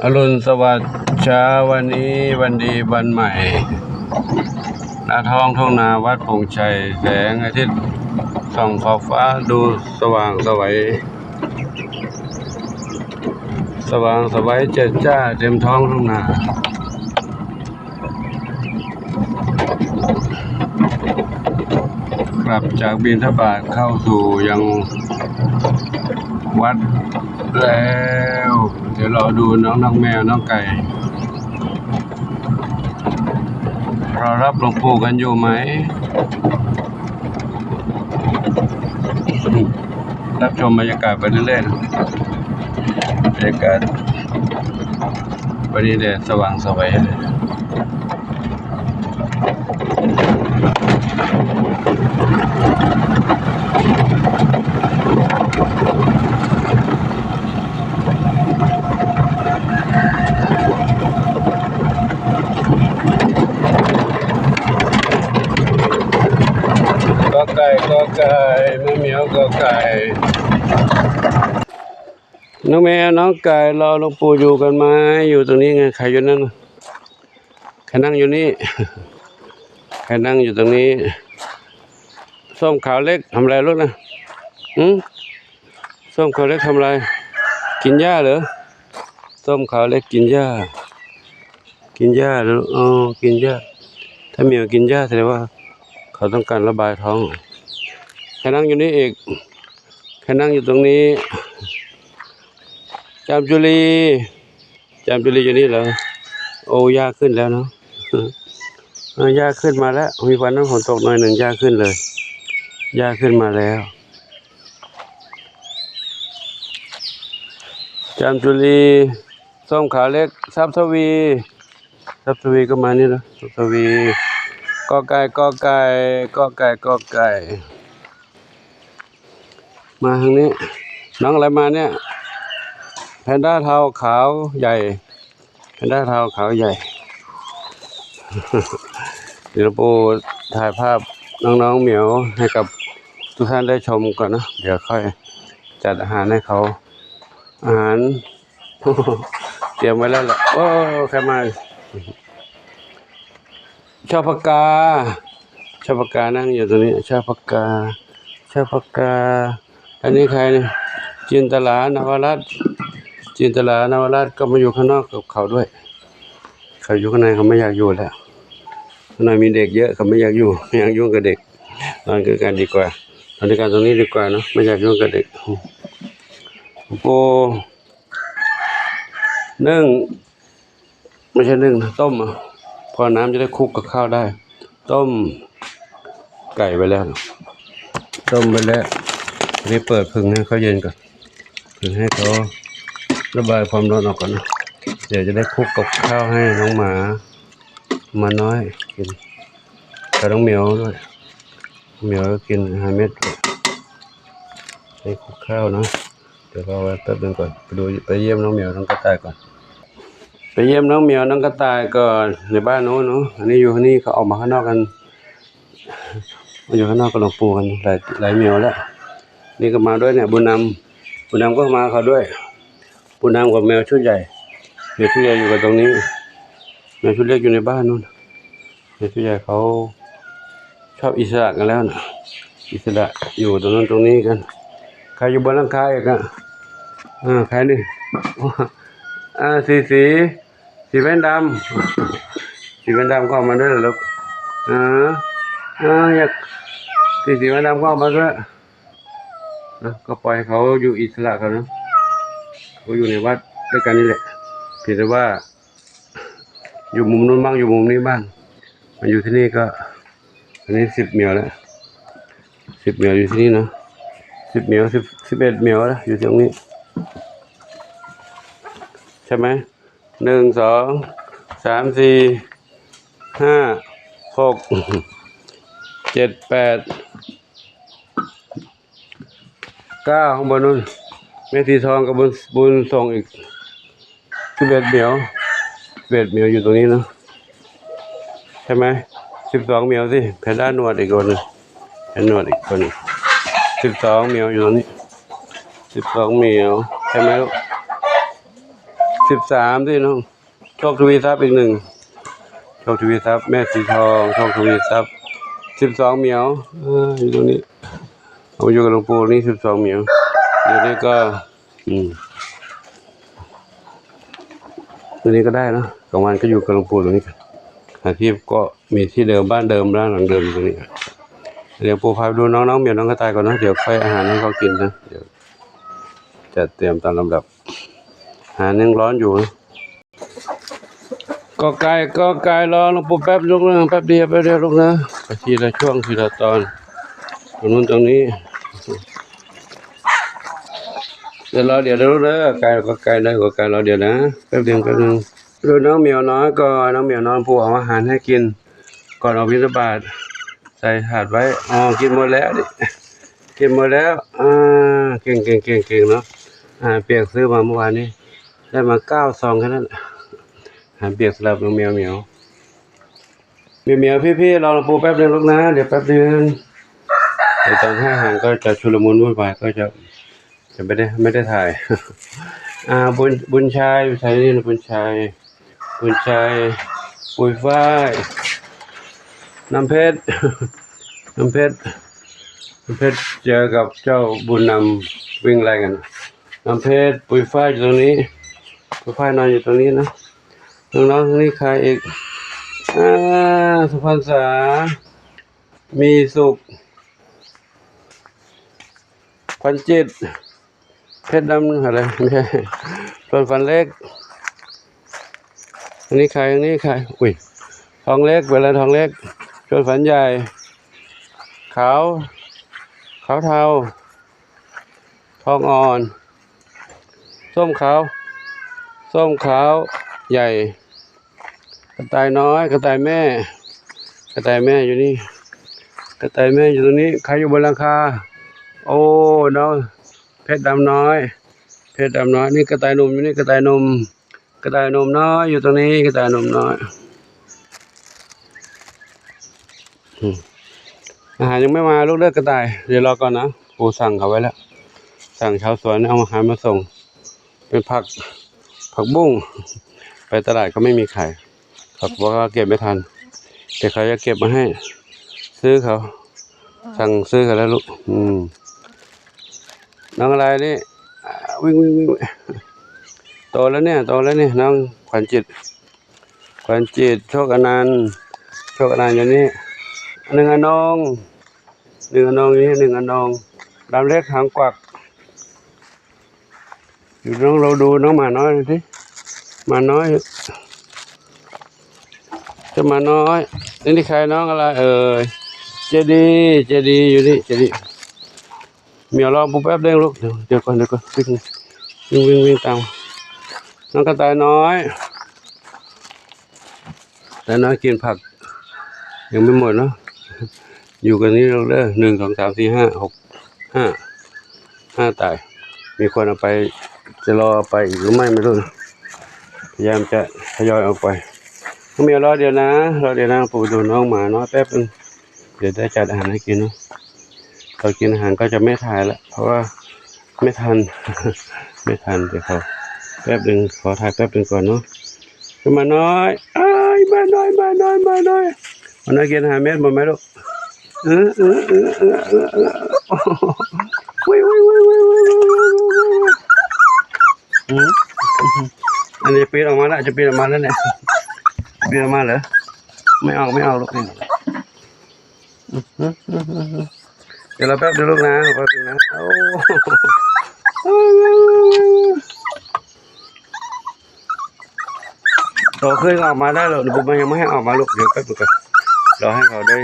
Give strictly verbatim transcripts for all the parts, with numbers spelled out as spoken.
อรุณสวัสดิ์เช้าวันนี้วันดีวันใหม่ ณ ท้องทุ่งนาวัดโป่งชัย แสงอาทิตย์ส่องขอบฟ้าดูสว่างไสว สว่างไสวเจิดจ้าเต็มท้องทุ่งนา กลับจากบิณฑบาตเข้าสู่ยังวัดแล้ว เดี๋ยวรอดูน้องน้องแมวน้องไก่ รอรับหลวงปู่กันอยู่ไหม รับชมบรรยากาศไปเรื่อยๆนะ บรรยากาศวันนี้แดดสว่างไสวเลย กอไก่ กอไก่ แม่เหมียว กอไก่ น้องแมว น้องไก่ รอหลวงปู่อยู่กันไหม อยู่ตรงนี้ไง ใครอยู่นั่นน่ะ ใครนั่งอยู่นี่ ใครนั่งอยู่ตรงนี้ ส้มขาวเล็กทำอะไรลูกนะ หืม ส้มขาวเล็กทำอะไร กินหญ้าเหรอ ส้มขาวเล็กกินหญ้า กินหญ้าเหรอ อ๋อ กินหญ้า ถ้าเหมียวกินหญ้าแสดงว่า เขาต้องการระบายท้อง ใครนั่งอยู่นี่อีก ใครนั่งอยู่ตรงนี้ จามจุลี จามจุลีอยู่นี่เหรอ โอ้ หญ้าขึ้นแล้วเนาะ เออ หญ้าขึ้นมาแล้ว มีวันนั้นฝนตกหน่อยหนึ่ง หญ้าขึ้นเลย หญ้าขึ้นมาแล้ว จามจุลี ส้มขาวเล็ก ทรัพย์ทวี ทรัพย์ทวีก็มานี่นะ ทรัพย์ทวี กอไก่ กอไก่ กอไก่ กอไก่ มาทางนี้ น้องอะไรมาเนี่ย แพนด้าเทาขาวใหญ่ แพนด้าเทาขาวใหญ่ เดี๋ยวหลวงปู่ถ่ายภาพน้องๆเหมียวให้กับทุกท่านได้ชมก่อนนะ เดี๋ยวค่อยจัดอาหารให้เขา อาหาร เตรียมไว้แล้วแหละ โอ้ ใครมา ช่อพกา ช่อพกานั่งอยู่ตรงนี้ ช่อพกา ช่อพกา อันนี้ใครเนี่ย จินตลา นวรัตน์ จินตลา นวรัตน์ก็มาอยู่ข้างนอกกับเขาด้วย เขาอยู่ข้างในเขาไม่อยากอยู่แล้ว ข้างในมีเด็กเยอะ เขาไม่อยากอยู่ ไม่อยากยุ่งกับเด็ก นอนด้วยกันดีกว่า นอนด้วยกันตรงนี้ดีกว่าเนอะ ไม่อยากยุ่งกับเด็ก โอ้ นึ่ง ไม่ใช่นึ่งนะ ต้มอ่ะ พอน้ำจะได้คลุกกับข้าวได้ ต้มไก่ไปแล้ว ต้มไปแล้ว อันนี้เปิดผึ่งให้เขาเย็นก่อน ผึ่งให้เขาระบายความร้อนออกก่อนนะ เดี๋ยวจะได้คลุกกับข้าวให้น้องหมา หมาน้อยกิน กับน้องเหมียวด้วย เหมียวกินอาหารเม็ดด้วย ให้คลุกข้าวนะ เดี๋ยวรอไว้แป๊บนึงก่อน ไปดู ไปเยี่ยมน้องเหมียวน้องกระต่ายก่อน ไปเยี่ยมน้องเหมียวน้องกระต่ายก่อนในบ้านโน้นเนาะ อันนี้อยู่นี่ เขาออกมาข้างนอกกัน มาอยู่ข้างนอกกับหลวงปู่กัน หลาย หลายเหมียวแล้ว นี่ก็มาด้วยเนี่ย บุญนำ บุญนำก็มาเขาด้วย บุญนำกับแมวชุดใหญ่ แมวชุดใหญ่อยู่กันตรงนี้ แมวชุดเล็กอยู่ในบ้านนู่น แมวชุดใหญ่เขาชอบอิสระกันแล้วนะ อิสระอยู่ตรงนั้นตรงนี้กัน ใครอยู่บนหลังคาอีกอ่ะ อ่า ใครนี่ อ่า สีสี สีแว่นดำ สีแว่นดำก็ออกมาด้วยเหรอลูก อ่า อ่า อยาก สี สีแว่นดำก็ออกมาด้วยนะ ก็ปล่อยให้เขาอยู่อิสระเขานะ เขาอยู่ในวัดด้วยกันนี่แหละ เพียงแต่ว่า อยู่มุมนู้นบ้าง อยู่มุมนี้บ้าง มาอยู่ที่นี่ก็ อันนี้สิบเหมียวแล้ว สิบเหมียวอยู่ที่นี่นะ สิบเหมียว สิบ สิบเอ็ดเหมียวแล้ว อยู่ตรงนี้ ใช่ไหม หนึ่ง สอง สาม สี่ ห้า หก เจ็ด แปด เก้า ข้างบนนู่น แม่สีทองกับบุญ บุญส่งอีก สิบเอ็ดเหมียว สิบเอ็ดเหมียวอยู่ตรงนี้เนาะ ใช่ไหม สิบสองเหมียวสิ แพนด้าหนวดอีกคนหนึ่ง แพนหนวดอีกคนหนึ่ง สิบสองเหมียวอยู่ตรงนี้ สิบสองเหมียว ใช่ไหมลูก สิบสามที่น้อง โชคทวีทรัพย์อีกหนึ่ง โชคทวีทรัพย์ แม่สีทอง โชคทวีทรัพย์ สิบสองเหมียว เออ อยู่ตรงนี้ เอาอยู่กับหลวงปู่นี่ สิบสองเหมียว เดี๋ยวนี้ก็ อืม ตัวนี้ก็ได้เนอะ กลางวันก็อยู่กับหลวงปู่ตรงนี้กัน อาชีพก็มีที่เดิม บ้านเดิม บ้านหลังเดิมอยู่ตรงนี้ เดี๋ยวปู่พาไปดูน้องๆเหมียว น้องกระต่ายก่อนนะ เดี๋ยวค่อยอาหารให้เขากินนะ เดี๋ยวจัดเตรียมตามลำดับ อาหารยังร้อนอยู่นะ กอไก่ กอไก่ รอหลวงปู่แป๊บ ลูกนะ แป๊บเดียว แป๊บเดียว ลูกนะ ไปทีละช่วง ทีละตอน ตรงนู้นตรงนี้ เดี๋ยวรอเดี๋ยวนะลูกนะ ไก่ กอไก่ ได้ กอไก่ รอเดี๋ยวนะ แป๊บเดียว แป๊บนึง ดูน้องเหมียวน้อยก่อน น้องเหมียวน้อย ปู่เอาอาหารให้กิน ก่อนออกบิณฑบาต ใส่ถาดไว้ อ๋อ กินหมดแล้วนี่ กินหมดแล้ว อ่า เก่ง เก่ง เก่ง เก่งเนาะ อาหารเปียกซื้อมาเมื่อวานนี้ ได้มาเก้าซองแค่นั้น อาหารเปียกสำหรับน้องเหมียวเหมียว เหมียวเหมียว พี่ๆ รอหลวงปู่แป๊บนึงลูกนะ เดี๋ยวแป๊บนึง เดี๋ยวตอนให้อาหารก็จะชุลมุนวุ่นวาย ก็จะ จะไม่ได้ ไม่ได้ถ่าย อ่า บุญ บุญชัย อยู่ไทยนี่นะ บุญชัย บุญชัย ปุยฝ้าย น้ำเพชร น้ำเพชร น้ำเพชร เจอกับเจ้าบุญนำ วิ่งไล่กัน น้ำเพชร ปุยฝ้ายอยู่ตรงนี้ ปุยฝ้ายนอนอยู่ตรงนี้นะ น้องๆ ตรงนี้ใครอีก อ่า สุพรรณษา มีสุข ขวัญจิต เพชรดำอะไร ไม่ใช่ ชวนฝันเล็ก อันนี้ใคร อันนี้ใคร อุ้ย ทองเล็ก เป็นอะไร ทองเล็ก ชวนฝันใหญ่ ขาว ขาวเทา ทองอ่อน ส้มขาว ส้มขาวใหญ่ กระต่ายน้อย กระต่ายแม่ กระต่ายแม่อยู่นี่ กระต่ายแม่อยู่ตรงนี้ ใครอยู่บนหลังคา โอ้ น้องเพชรดำน้อย เพชรดำน้อย นี่กระต่ายหนุ่มอยู่นี่ กระต่ายหนุ่ม กระต่ายหนุ่มน้อยอยู่ตรงนี้ กระต่ายหนุ่มน้อย อืม อาหารยังไม่มาลูกเลือกกระต่าย เดี๋ยวรอก่อนนะ ปู่สั่งเขาไว้แล้ว สั่งชาวสวนเอาอาหารมาส่ง เป็นผัก ผักบุ้ง ไปตลาดก็ไม่มีขาย เขาบอกว่าเก็บไม่ทัน แต่เขาจะเก็บมาให้ ซื้อเขา สั่งซื้อเขาแล้วลูก อืม น้องอะไรนี่ อ่า วิ่ง วิ่ง วิ่ง โตแล้วเนี่ย โตแล้วเนี่ย น้องขวัญจิต ขวัญจิต โชคอนันต์ โชคอนันต์อยู่นี่ หนึ่งอนง หนึ่งอนงอยู่นี่ หนึ่งอนง ดำเล็กหางกวัก อยู่น้อง เราดูน้องหมาน้อยดูสิ หมาน้อย เจ้าหมาน้อย นี่ นี่ใคร น้องอะไรเอ่ย เจดี เจดีอยู่นี่ เจดี เหมียวรอปู่แป๊บเดียวลูก เดี๋ยว เดี๋ยวก่อน เดี๋ยวก่อน วิ่ง วิ่ง วิ่ง วิ่งตาม น้องกระต่ายน้อย กระต่ายน้อยกินผัก ยังไม่หมดเนาะ อยู่กันนี่ลูกเด้อ หนึ่ง สอง สาม สี่ ห้า หก ห้า ห้าต่าย มีคนเอาไป จะรอเอาไปอีกหรือไม่ไม่รู้นะ พยายามจะทยอยเอาไป น้องเหมียวรอเดี๋ยวนะ รอเดี๋ยวนะ ปู่ดูน้องหมาน้อยแป๊บนึง เดี๋ยวได้จัดอาหารให้กินเนาะ ตอนกินอาหารก็จะไม่ถ่ายละ เพราะว่าไม่ทัน ไม่ทัน เดี๋ยวขอแป๊บนึง ขอถ่ายแป๊บนึงก่อนเนาะ หมาน้อย อ้าย หมาน้อย หมาน้อย หมาน้อย หมาน้อยกินอาหารเม็ดหมดไหมลูก เออ เออ เออ เออ เออ เออ โอ้โห อุ้ย อุ้ย อุ้ย อุ้ย อุ้ย อุ้ย อุ้ย อุ้ย อืม อันนี้ปีนออกมาแล้ว จะปีนออกมาแล้วเนี่ย ปีนออกมาเหรอ ไม่ออก ไม่ออกลูกนี่ เดี๋ยวเราแป๊บเดียวลูกนะ แป๊บนึงนะ โอ้ โตขึ้นก็ออกมาได้แล้ว เดี๋ยวมันยังไม่ให้ออกมาลูก เดี๋ยวแป๊บนึงก่อน รอให้เขาได้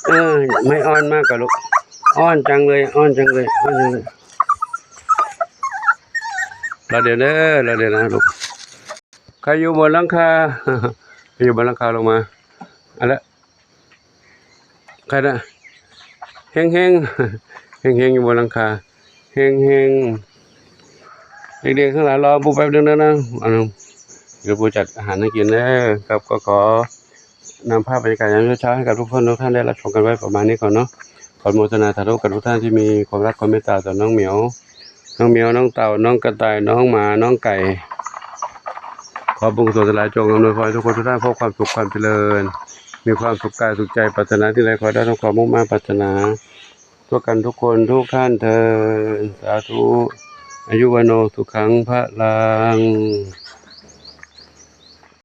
เออ ไม่อ้อนมากกว่าลูก อ้อนจังเลย อ้อนจังเลย อ้อนจังเลย รอเดี๋ยวเด้อ รอเดี๋ยวนะลูก ใครอยู่บนหลังคา ใครอยู่บนหลังคาลงมา เอาละ ใครนะ เฮงเฮง เฮงเฮงอยู่บนหลังคา เฮงเฮง เด็กๆทั้งหลายรอปู่แป๊บนึงนะนะ อันนั้น เดี๋ยวปู่จัดอาหารให้กินเด้อ ครับ ก็ขอนำภาพบรรยากาศยามเช้าๆให้กับทุกคนทุกท่านได้รับชมกันไว้ประมาณนี้ก่อนเนาะ ขออนุโมทนาสาธุกับทุกท่านที่มีความรักความเมตตาต่อน้องเหมียว น้องแมว น้องเต่า น้องกระต่าย น้องหมา น้องไก่ ขอบุญกุศลทั้งหลายจงอำนวยพรให้ทุกคนทุกท่านพบความสุขความเจริญ มีความสุขกายสุขใจ ปรารถนาสิ่งใดขอให้ได้สมความมุ่งมา่ปรารถนา ทั่วกันทุกคนทุกท่านเทอญ สาธุ อายุวัณโณ สุขัง พลัง